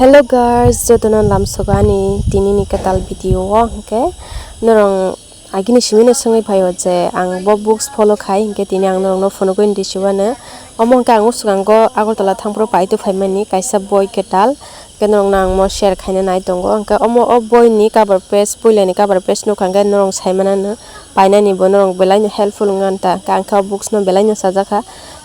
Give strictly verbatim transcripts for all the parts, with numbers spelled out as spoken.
Hello guys, jotono lamsogo ani tini ni kwtal video o, hwnkhe norong agini simi no swngwi phaio je ang bo books follow khai, hwnkhe tini ang norok no phunugwi di sibano. Omo hwnkhe ang usuk ang go Agartala thangphuru paito phaimani kaisa boi kwtal, hwnkhe norok no ang mo share khaina nai tongo. Hwnkhe omo o boi ni cover page, puila ni cover page nukha hwnkhe norok sai manano, painani bo norok belai no helpful wngkha ta, hwnkhe ang khe o books no belai no chajakha.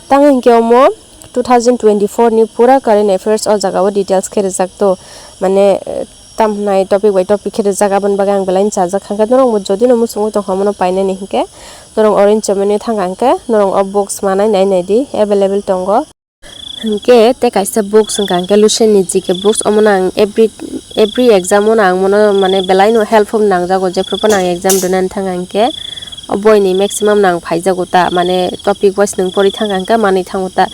Tamo hwnkhe omo two thousand twenty-four ni pura current affairs o jaga o details khe rijak to, mane, eh, tam hwnai topic by topic khe rijak, aboni bagwi ang belai no chajak kha. Hwnkhe norok bo jodi no muchungwi tongkha omono painani hwnkhe norok orange chomani thang kha hwnkhe norok o books manai nai nai di, available tongo. Hwnkhe tei kaisa books wngkha hwnkhe Lucian ni G K books, omono ang every, every exam o no ang mono mane belai no helpful nangjago, jephru phano ang exam rwnani thang kha hwnkhe o boi ni maximum no ang phaijago ta, mane topic wise nwng pori thang kha hwnkhe manwi thango ta,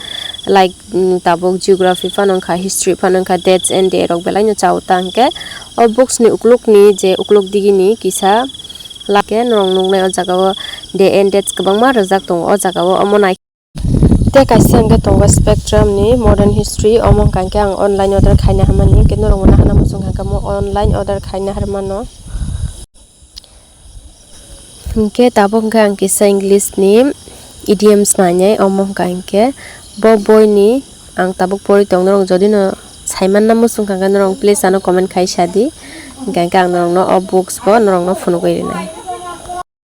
like, mm, tabuk geography phano wngkha, history phano wngkha, dates and day rok belai no chao ta hwnkhe o books ni ukuluk ni je ukuluk digi ni kisa lake norok nuknai o jaga o day and dates kwbangma rijak tongo o jaga o, omo nai. Tei kaisa hwnkhe tongo Spectrum ni modern history, omo hwnkha hwnkhe ang online order khaina hamani, hwnkhe norok no nahana muchung kha hwnkhe omo online order khaina harmano. Hwnkhe tabuk hwnkhe ang kisa English ni idioms nainai, omo hwnkha hwnkhe bo boi ni ang tabuk pori tong norok jodi no saimanna muchung kha hwnkhe norok please ano comment khai sadi, hwnkha hwnkhe ang norok no o books bo norok no phunugwi rinai.